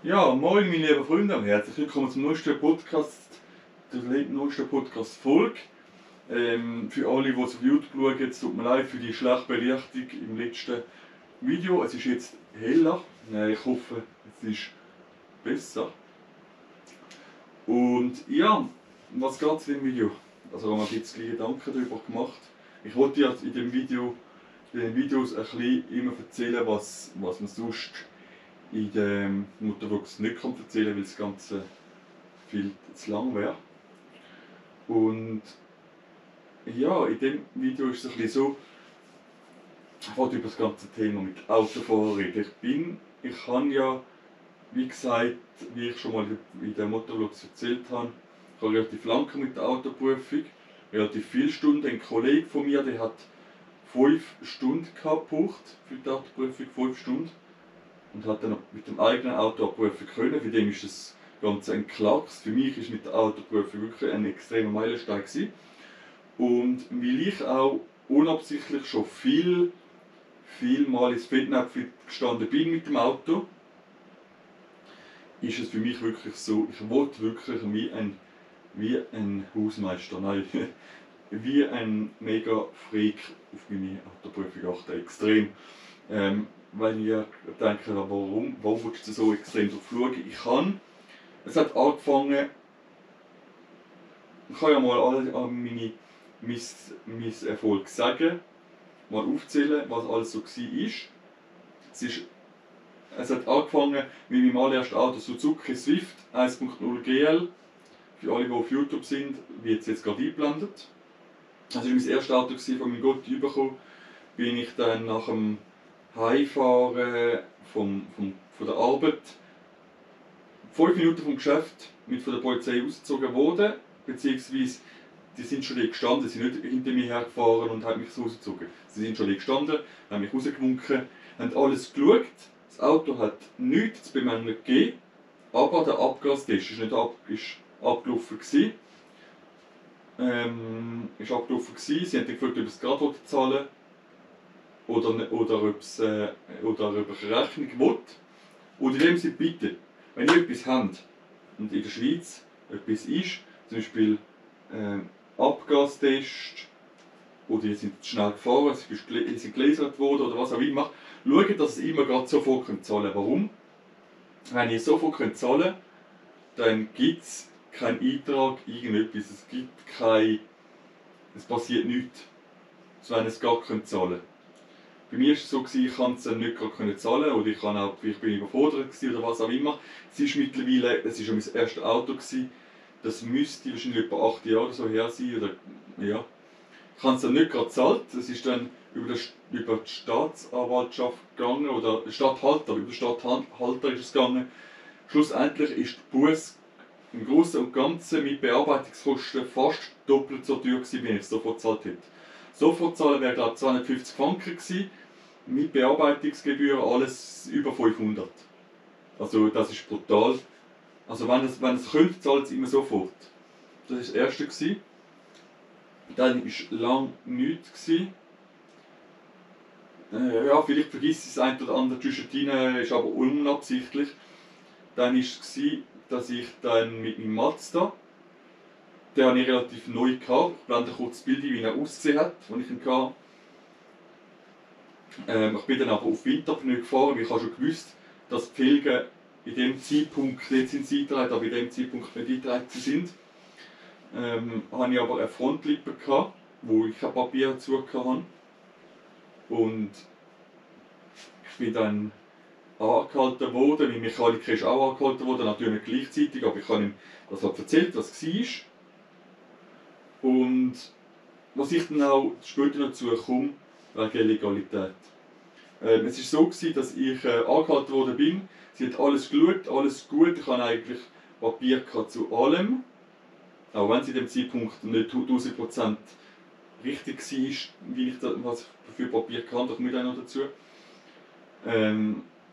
Ja, moin meine lieben Freunde, herzlich willkommen zum neuesten Podcast, der neuesten Podcast-Folge. Für alle, die es auf YouTube schauen, es tut mir leid für die schlechte Belichtung im letzten Video. Es ist jetzt heller, ich hoffe, es ist besser. Und ja, was geht es in dem Video? Also haben wir ein bisschen Gedanken darüber gemacht. Ich wollte ja in den Videos ein bisschen immer erzählen, was man sonst in dem Motorvlogs nicht erzählen kann, weil das Ganze viel zu lang wäre. Und ja, in dem Video ist es ein bisschen so, ich wollte über das ganze Thema mit Autofahren reden. Ich habe ja, wie gesagt, wie ich schon mal in den Motorvlogs erzählt habe, ich habe relativ lange mit der Autoprüfung, relativ viele Stunden. Ein Kollege von mir, der hat 5 Stunden gebraucht für die Autoprüfung, 5 Stunden. Und hat dann mit dem eigenen Auto abprüfen können. Für den ist das Ganze ein Klacks. Für mich ist mit der Autoprüfung wirklich ein extremer Meilenstein gewesen. Und weil ich auch unabsichtlich schon viel Mal ins Fettnäpfchen gestanden bin mit dem Auto, ist es für mich wirklich so, ich wollte wirklich wie ein Hausmeister, nein, wie ein mega Freak auf meine Autoprüfung achten, extrem. Wenn ihr denkt, warum willst du so extrem drauf schauen? Es hat angefangen, ich kann ja mal alle an meinen Erfolg sagen, mal aufzählen, was alles so war. Es hat angefangen mit meinem allerersten Auto, Suzuki Swift 1.0 GL. Für alle, die auf YouTube sind, wird es jetzt gerade eingeblendet. Das war mein erstes Auto, von meinem Gott bekommen. Bin ich dann nach dem Heimfahren von der Arbeit 5 Minuten vom Geschäft mit von der Polizei ausgezogen worden, beziehungsweise die sind schon gestanden, sie sind nicht hinter mir hergefahren und haben mich so rausgezogen. Sie sind schon gestanden, haben mich rausgewunken, haben alles geschaut. Das Auto hat nichts zu bemängeln gegeben, aber der Abgastest ist abgelaufen gewesen. Sie haben gefragt, ob es gerade zahlen oder ob ich eine Rechnung will. Und in dem Sinne bitte, wenn ihr etwas habt und in der Schweiz etwas ist, zum Beispiel Abgastest oder ihr seid schnell gefahren, ihr seid gelasert worden oder was auch immer, schaut, dass ihr immer gerade sofort zahlen könnt. Warum? Wenn ihr sofort zahlen könnt, dann gibt es keinen Eintrag, irgendetwas, es passiert nichts, wenn ihr es gar zahlen könnt. Bei mir war es so, ich konnte es dann nicht gerade zahlen oder ich bin überfordert oder was auch immer. Es ist mittlerweile, es war mein erstes Auto, das müsste wahrscheinlich etwa 8 Jahre so her sein. Oder, ja. Ich habe es dann nicht gerade gezahlt, es ist dann über die Staatsanwaltschaft gegangen, oder über den Statthalter ist es gegangen. Schlussendlich ist die Busse im Großen und Ganzen mit Bearbeitungskosten fast doppelt so teuer gewesen, wie ich es sofort gezahlt hätte. Sofort zahlen wäre glaube ich 250 Franken gewesen, mit Bearbeitungsgebühren alles über 500. Also das ist brutal. Also wenn es könnt, zahlt es immer sofort. Das war das erste gewesen. Dann war lange nichts. Ja, vielleicht vergisst ich das ein oder andere zwischendrin, ist aber unabsichtlich. Dann war es, dass ich dann mit meinem Mazda, den hatte ich relativ neu gehabt. Ich blende kurz das Bild ein, wie er ausgesehen hat, als ich ihn hatte. Ich bin dann aber auf Winterpneu gefahren, weil ich habe schon gewusst, dass die Felgen in dem Zeitpunkt, jetzt sind sie eingetragen, aber in dem Zeitpunkt nicht eingetragen sind. Hatte ich aber eine Frontlippe gehabt, wo ich kein Papier dazu hatte. Und ich bin dann angehalten worden, mein Mechaniker ist auch angehalten worden, natürlich nicht gleichzeitig, aber ich habe ihm das erzählt, was es war. Und was ich dann auch später dazu komme, wegen Legalität. Es war so, dass ich angehalten worden bin, sie hat alles geschaut, alles gut, ich hatte eigentlich Papier zu allem, auch wenn es in dem Zeitpunkt nicht 1000% richtig war, wie ich was für Papier hatte, da komme ich dann noch dazu.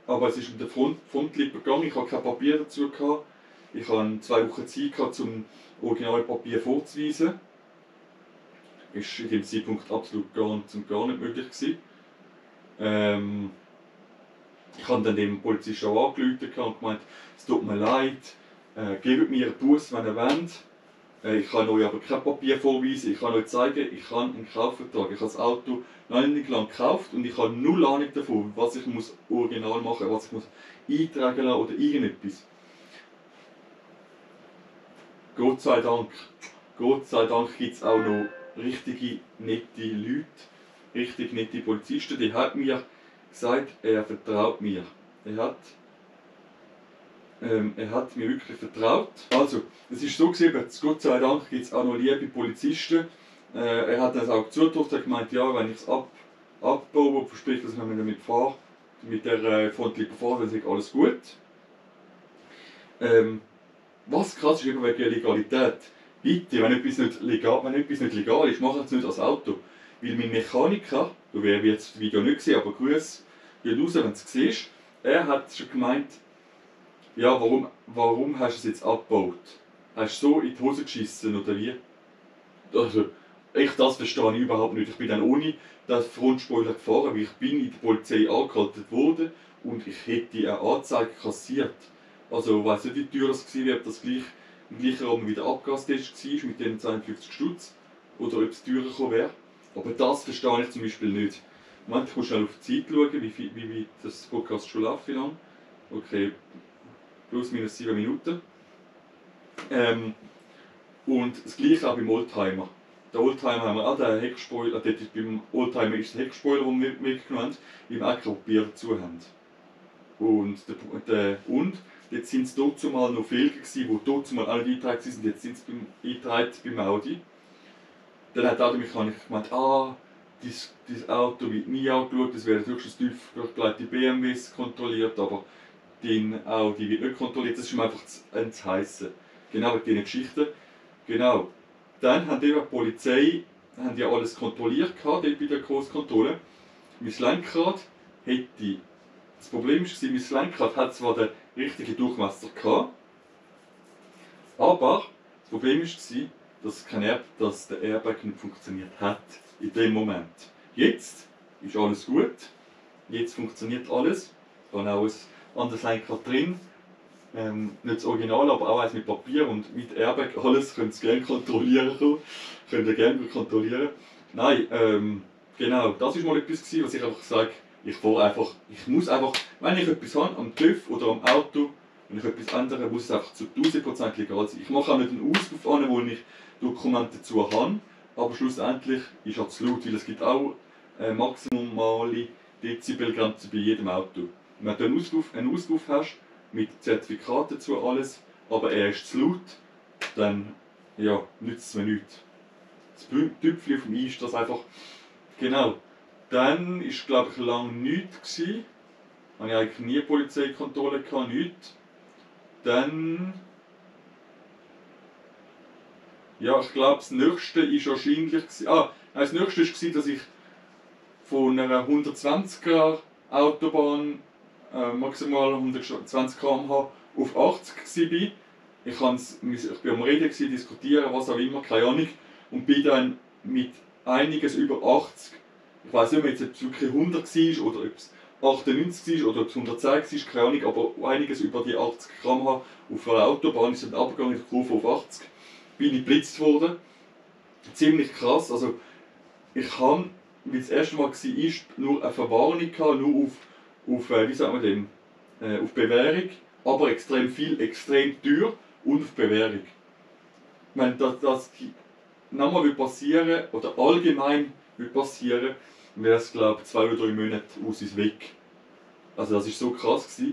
Aber es ist mit der Frontlippe gegangen, ich hatte kein Papier dazu. Ich hatte 2 Wochen Zeit, um originale Papier vorzuweisen. Das war in dem Zeitpunkt absolut gar nicht möglich gewesen. Ich habe dann dem Polizisten auch angerufen und gemeint, es tut mir leid, gebt mir einen Bus, wenn ihr wollt. Ich kann euch aber kein Papier vorweisen, ich kann euch zeigen, ich habe einen Kaufvertrag. Ich habe das Auto noch nicht lang gekauft und ich habe null Ahnung davon, was ich muss original machen muss, was ich muss eintragen lassen oder irgendetwas. Gott sei Dank gibt es auch noch richtige, nette Leute, richtig nette Polizisten. Die hat mir gesagt, er vertraut mir. Er hat mir wirklich vertraut. Also, es ist so gewesen, Gott sei Dank gibt es auch noch liebe Polizisten. Er hat das auch zugetraut, er hat gemeint, ja, wenn ich es abbaue, verspricht, dass ich damit fahre, mit der Frontlippe fahre, dann ist alles gut. Was krass ist eben wegen der Legalität. Bitte, wenn etwas nicht legal ist, mach es nicht als Auto. Weil mein Mechaniker, du wirst jetzt das Video nicht sehen, aber Grüße geht raus, wenn du es siehst, er hat schon gemeint, ja, warum hast du es jetzt abgebaut? Hast du so in die Hose geschissen oder wie? Also, das verstehe ich überhaupt nicht. Ich bin dann ohne den Frontspoiler gefahren, weil ich bin in der Polizei angehalten worden und ich hätte eine Anzeige kassiert. Also ich weiss nicht, wie teuer das war, ob das im gleichen Rahmen wie der Abgastest war, mit den 52 Stutz, oder ob es teurer gekommen wäre. Aber das verstehe ich zum Beispiel nicht. Moment, ich muss schnell auf die Zeit schauen, wie das Podcast schon läuft, wie lang. Okay, plus minus 7 Minuten. Und das gleiche auch beim Oldtimer. Der Oldtimer haben wir auch den Heckspoiler, beim Oldtimer ist der Heckspoiler, den wir mitgenommen haben, im Papier dazu haben. Und jetzt sind es dort zumal noch Felgen gewesen, die dort zumal alle eingetragen sind, jetzt sind sie eingetragen beim Audi. Dann hat auch der Mechaniker gemeint, dein Auto wird nie angeschaut, es werden höchstens tief durchgeleitete BMWs kontrolliert, aber dein Audi wird nicht kontrolliert, das ist mir einfach zu heissen. Genau wegen diesen Geschichten. Genau. Dann haben die Polizei ja alles kontrolliert dort bei der Grosskontrolle. Mein Lenkrad hätte. Das Problem war, mein Lenkrad hat zwar den richtigen Durchmesser gehabt, aber das Problem war, dass der Airbag nicht funktioniert hat in dem Moment. Jetzt ist alles gut, jetzt funktioniert alles. Ich habe auch ein anderes Lenkrad drin. Nicht das Original, aber auch eins mit Papier und mit Airbag. Alles könnt ihr gerne kontrollieren. Könnt ihr gerne kontrollieren. Nein, genau, das war mal etwas, was ich einfach sage, ich muss einfach, wenn ich etwas habe, am TÜV oder am Auto, wenn ich etwas ändere, muss es einfach zu 1000% legal sein. Ich mache auch nicht einen Ausruf an, wo ich Dokumente dazu habe, aber schlussendlich ist es zu laut, weil es gibt auch maximale Dezibelgrenzen bei jedem Auto. Und wenn du einen Ausruf hast, mit Zertifikat dazu alles, aber er ist zu laut, dann ja, nützt es mir nichts. Das Tüpfchen vom I ist das einfach. Genau. Dann war, glaube ich, lange nichts. Ich hatte eigentlich nie Polizeikontrolle, nichts. Dann. Ja, ich glaube, das nächste war wahrscheinlich. Das nächste war, dass ich von einer 120er Autobahn maximal 120 km/h auf 80 war. Ich war am Reden, diskutieren, was auch immer, keine Ahnung. Und bin dann mit einiges über 80, ich weiß nicht mehr, ob es wirklich 100 war oder ob es 98 war oder ob es 110 war, keine Ahnung, aber einiges über die 80 km/h auf einer Autobahn ist dann abgegangen, ich Kurve auf 80, bin ich geblitzt worden. Ziemlich krass, also ich habe, weil es das erste Mal war, nur eine Verwarnung gehabt, nur auf wie sagt man dem, auf Bewährung, aber extrem viel, extrem teuer und auf Bewährung. Wenn das nochmal passieren oder allgemein passieren, wäre es, glaube ich, 2 oder 3 Monate aus uns weg. Also das war so krass gewesen.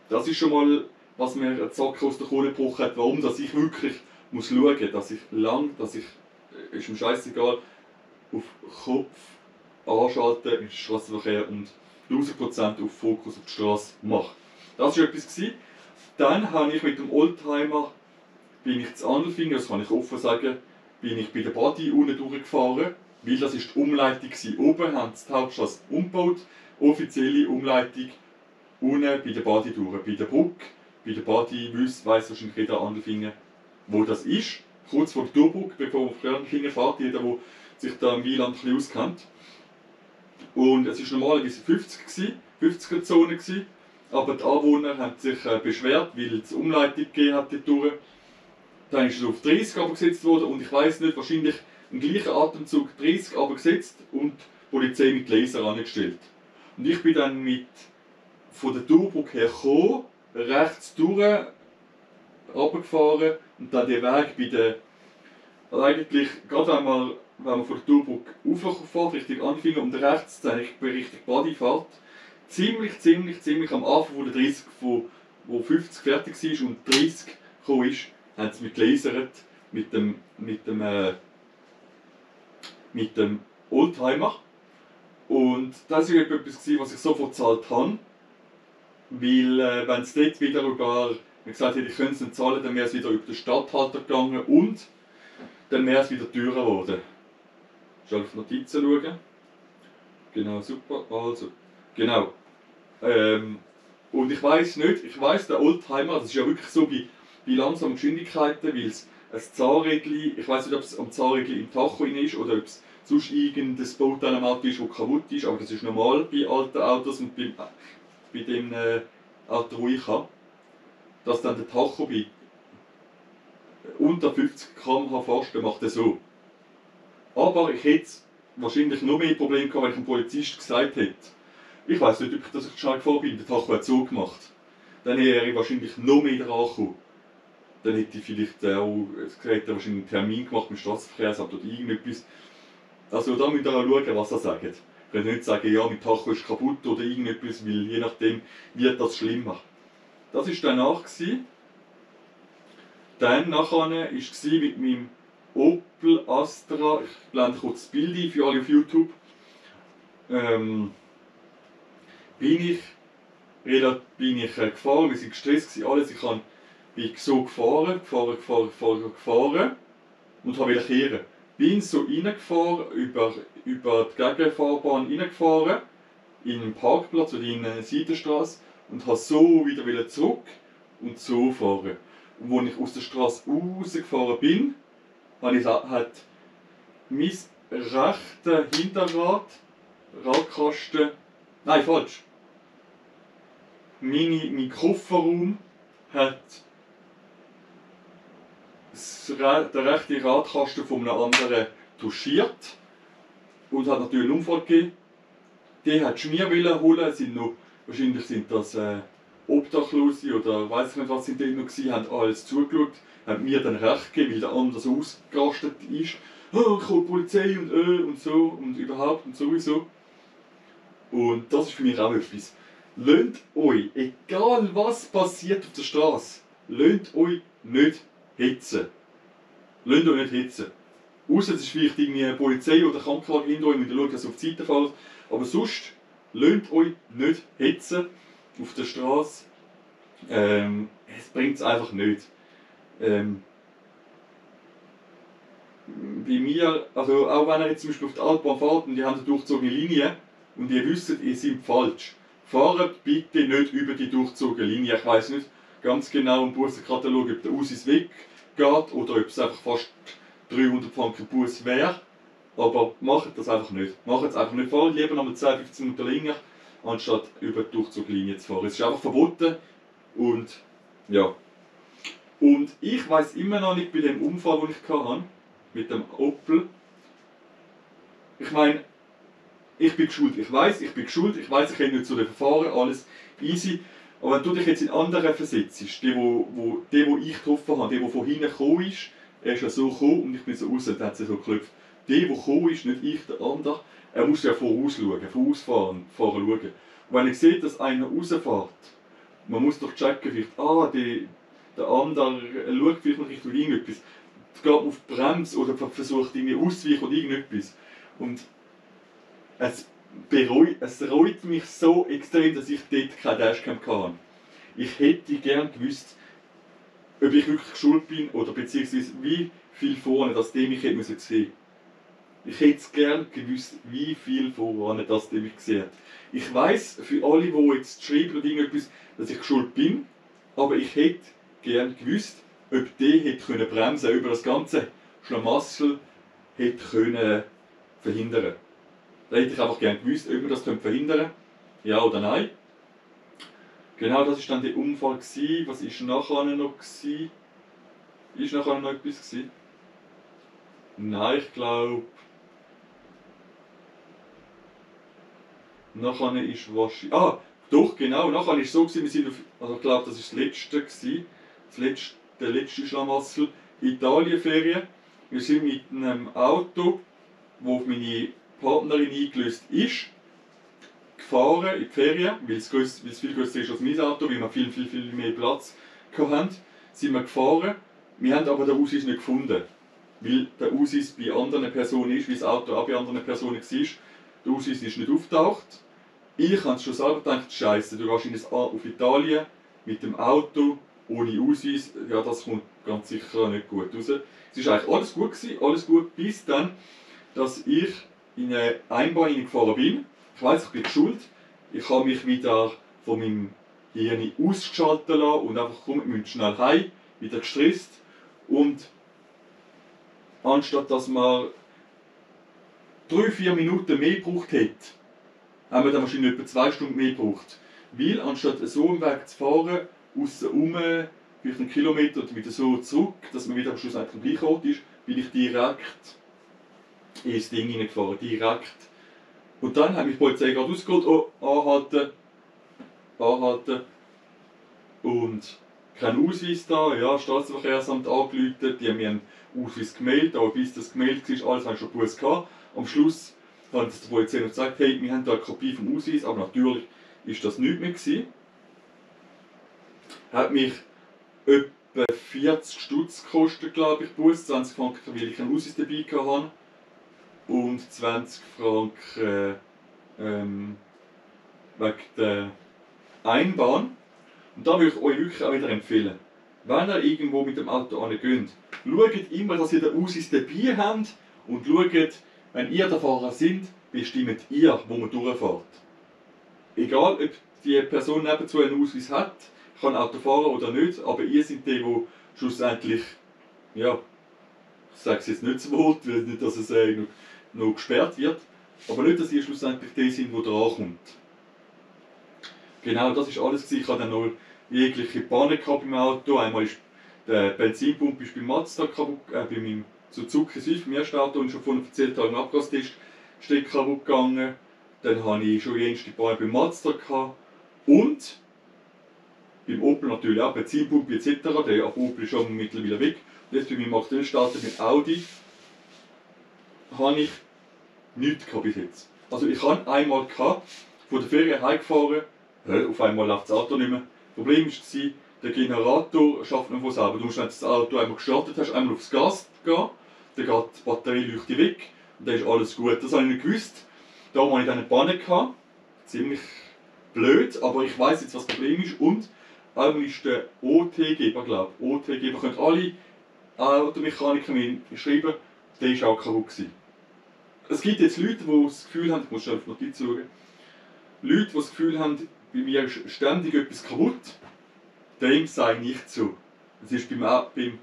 Das ist schon mal, was mir einen Zack aus der Kohle gebrochen hat, warum dass ich wirklich muss schauen, dass ich, ist mir scheißegal, auf Kopf anschalten im Straßenverkehr und 1000% auf Fokus auf die Straße mache. Das war etwas. Dann habe ich mit dem Oldtimer, bin ich zu Andelfingen, das kann ich offen sagen, bin ich bei der Badi unten durchgefahren, weil das ist die Umleitung war. Oben haben sie die Hauptstrasse umgebaut, offizielle Umleitung unten bei der Badi durch. Bei der Brücke, bei der Badi, weiss wahrscheinlich jeder Andelfingen, wo das ist. Kurz vor der Turbrücke, bevor man auf Andelfingen fährt, jeder, der sich da im Wieland ein bisschen auskennt. Und es war normalerweise 50 gewesen, 50er-Zone gewesen. Aber die Anwohner haben sich beschwert, weil es Umleitung gegeben hat dort durch. Dann ist es auf 30 abgesetzt worden und ich weiss nicht, wahrscheinlich im gleichen Atemzug 30 abgesetzt und die Polizei mit Laser angestellt. Und ich bin dann von der Tourbrücke her gekommen, rechts durch, runtergefahren und dann den Weg bei der, eigentlich, gerade wenn man von der Tourbrücke rauffährt, Richtung Anfingen und rechts dann Richtung Badifahrt, ziemlich am Anfang von der 30, wo 50 fertig war und 30 gekommen ist, haben sie mich gelasert mit dem Oldtimer. Und das war etwas, was ich sofort gezahlt habe. Weil, wenn es dort wieder gesagt hätte, ich könnte es nicht zahlen, dann wäre es wieder über den Stadthalter gegangen und dann wäre es wieder teurer geworden. Ich soll auf die Notizen schauen. Genau, super. Also, genau. Und ich weiss, der Oldtimer, das ist ja wirklich so bei langsamen Geschwindigkeiten, weil es ein Zahnrädchen, ich weiss nicht, ob es am Zahnrädchen im Tacho ist oder ob es sonst irgendein Bauteilautomat ist, das kaputt ist, aber das ist normal bei alten Autos und bei dem Auto, das ich habe, dass dann der Tacho bei unter 50 km/h fährst, dann macht er so. Aber ich hätte wahrscheinlich noch mehr Probleme gehabt, wenn ich dem Polizist gesagt hätte, ich weiss nicht, dass ich schnell gefahren bin, der Tacho hat so gemacht. Dann wäre ich wahrscheinlich noch mehr dran gekommen. Dann hätte ich vielleicht auch wahrscheinlich einen Termin gemacht mit dem Straßenverkehrsamt oder irgendetwas. Also da müsst ihr auch schauen, was er sagt. Ich kann nicht sagen, ja, mein Tacho ist kaputt oder irgendetwas, weil je nachdem wird das schlimmer. Das war danach. Dann nachher war mit meinem Opel Astra, ich blende kurz das Bild ein für alle auf YouTube, bin ich gefahren, wir waren gestresst, alles. Bin so gefahren und wollte kehren. Bin so reingefahren, über die Gegenfahrbahn reingefahren, in einen Parkplatz oder in eine Seitenstraße und wollte so wieder zurück und so fahren. Und als ich aus der Straße rausgefahren bin, hat mein rechter Hinterrad, Radkasten, nein falsch, mein Kofferraum hat den rechten Radkasten von einem anderen touchiert und hat natürlich einen Unfall gegeben. Die hat Schmier holen, wahrscheinlich sind das Obdachlose oder weiß ich nicht was sind die noch gewesen, haben alles zugeschaut, haben mir dann recht gegeben, weil der andere so ausgerastet ist. Oh, ich hole die Polizei und so und überhaupt und sowieso. Und das ist für mich auch etwas. Lasst euch, egal was passiert auf der Straße, lasst euch nicht hetzen. Lasst euch nicht hetzen. Ausser es ist vielleicht irgendwie eine Polizei oder Krankenwagen hinter euch, müsst ihr schauen, dass ihr auf die Seite fällt. Aber sonst, lasst euch nicht hetzen auf der Straße. Es bringt es einfach nicht. Bei mir, also auch wenn ihr jetzt zum Beispiel auf der Autobahn fahrt und ihr habt eine durchzogene Linie und ihr wisst, ihr seid falsch, fahrt bitte nicht über die durchzogene Linie. Ich weiss nicht ganz genau im Bussenkatalog, ob der Ausis weggeht oder ob es einfach fast 300 Franken Bus wäre. Aber macht das einfach nicht. Macht es einfach nicht. Fahrt lieber noch 10-15 Minuten länger, anstatt über die Durchzuglinie zu fahren. Es ist einfach verboten und ja. Und ich weiss immer noch nicht bei dem Unfall, den ich hatte, mit dem Opel. Ich meine, ich bin geschult. Ich weiss, ich kenne nicht zu den Verfahren, alles easy. Aber wenn du dich jetzt in andere versetzt, die ich getroffen habe, der von hinten gekommen ist, er ist ja so gekommen und ich bin so raus, dann hat sie so geklopft. Der gekommen ist, nicht ich, der andere, er muss ja vorausfahren schauen. Und wenn ich sehe, dass einer rausfährt, man muss doch checken, vielleicht, der andere schaut vielleicht noch Richtung irgendetwas, geht auf die Bremse oder versucht irgendwie auszuweichen oder irgendetwas. Und es reut mich so extrem, dass ich dort kein Dashcam hatte. Ich hätte gerne gewusst, ob ich wirklich schuld bin oder beziehungsweise wie viel vorne, dass der mich hätte sehen müssen. Ich hätte gerne gewusst, wie viel vorne, dass der mich gesehen hat. Ich weiss, für alle, die jetzt schreiben oder irgendetwas, dass ich schuld bin, aber ich hätte gerne gewusst, ob der hätte bremsen können, über das ganze Schlamassel hätte verhindern können. Da hätte ich einfach gerne gewusst, ob man das verhindern könnte. Ja oder nein? Genau, das war dann der Unfall. Was war nachher noch? Ist nachher noch etwas gewesen? Nein, ich glaube... Nachher ist wahrscheinlich... Ah, doch, genau. Nachher war es so, wir sind auf... Also ich glaube, das war das letzte. Der letzte Schlamassel. Italienferien. Wir sind mit einem Auto, das auf meine Partnerin eingelöst ist, gefahren in die Ferien, weil es viel grösser ist als mein Auto, weil wir viel mehr Platz hatten. Sind wir gefahren. Wir haben aber den Ausweis nicht gefunden. Weil der Ausweis bei anderen Personen ist, wie das Auto auch bei anderen Personen war. Der Ausweis ist nicht auftaucht. Ich habe schon selber gedacht, Scheiße, du gehst auf Italien mit dem Auto, ohne Ausweis, ja, das kommt ganz sicher nicht gut raus. Es war eigentlich alles gut, bis dann, dass ich in eine Einbahn gefahren bin. Ich weiss, ich bin schuld. Ich habe mich wieder von meinem Hirn ausgeschaltet lassen und einfach, komm, wir müssen schnell heim, wieder gestresst. Und anstatt dass man 3-4 Minuten mehr gebraucht hätte, haben wir dann wahrscheinlich etwa 2 Stunden mehr gebraucht. Weil anstatt so einen Weg zu fahren, aussen rum, vielleicht einen Kilometer und wieder so zurück, dass man wieder am Schluss am gleichen Ort ist, bin ich direkt ins Ding hineingefahren. Direkt. Und dann hat mich die Polizei gerade ausgeholt, oh, anhalten. Und kein Ausweis da, ja, Straßenverkehrsamt angerufen, die haben mir einen Ausweis gemeldet, aber bis das gemeldet war, alles habe ich schon gewusst. Am Schluss hat uns die Polizei noch gesagt, hey, wir haben da eine Kopie vom Ausweis, aber natürlich ist das nichts mehr gewesen. Hat mich etwa 40 Stutz gekostet, glaube ich, Bus, 20 Franken, weil ich einen Ausweis dabei hatte und 20 Franken wegen der Einbahn. Und da würde ich euch wirklich auch wieder empfehlen, wenn ihr irgendwo mit dem Auto angeht, schaut immer, dass ihr den Ausweis dabei habt und schaut, wenn ihr der Fahrer seid, bestimmt ihr, wo man durchfährt. Egal, ob die Person nebenzu einen Ausweis hat, kann Auto fahren oder nicht, aber ihr seid die, die schlussendlich, ja, ich sage es jetzt nicht so Wort, weil nicht, dass es noch gesperrt wird, aber nicht, dass ihr schlussendlich die sind, die drankommt. Genau, das war alles. Ich hatte dann noch jegliche Pannen beim Auto. Einmal ist der Benzinpumpe beim Mazda kaputt, bei meinem Suzuki Swift, beim ersten Auto, und schon vorhin erzählt habe, im Abgastest kaputt gegangen. Dann hatte ich schon jenste Pannen beim Mazda gehabt. Und beim Opel natürlich auch, Benzinpumpe etc. Der Opel ist schon mittlerweile weg. Und jetzt bei meinem aktuellen Starter mit Audi habe ich nichts bis jetzt. Also ich hatte einmal von der Ferien heimgefahren, auf einmal läuft das Auto nicht mehr. Das Problem war, der Generator schafft nicht von selber. Du musst, wenn du das Auto einmal gestartet hast, einmal aufs Gas gehen, dann geht die Batterieleuchte weg und dann ist alles gut. Das habe ich nicht gewusst. Da hatte ich dann eine Panne. Ziemlich blöd, aber ich weiss jetzt, was das Problem ist. Und einmal ist der OT-Geber, glaube ich. OT-Geber können alle Automechaniker mir schreiben, der war auch kaputt gewesen. Es gibt jetzt Leute, die das Gefühl haben, ich muss schnell auf die Notiz schauen, Leute, die das Gefühl haben, bei mir ist ständig etwas kaputt, dem sei nicht so. Es ist beim Audi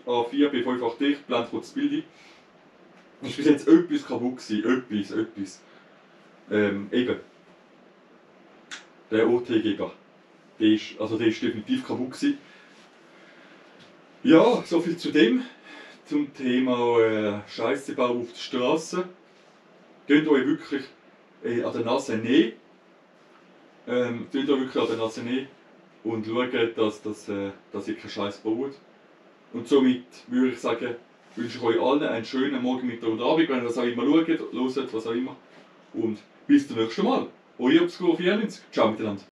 A4 B5 ich blende kurz das Bild ein. Es ist bis jetzt etwas kaputt gewesen, etwas. Eben. Der OT-Geber. Der ist definitiv kaputt gewesen. Ja, soviel zu dem. Zum Thema Scheissebau auf der Straße. Könnt euch wirklich an der Nase nehmen. Und schaut, dass ihr keinen Scheiß baut. Und somit würde ich sagen, wünsche ich euch allen einen schönen Morgen, Mittag und Abend, wenn ihr das auch immer schaut, hört, was auch immer. Und bis zum nächsten Mal. Euer Obscuro 94. Ciao miteinander.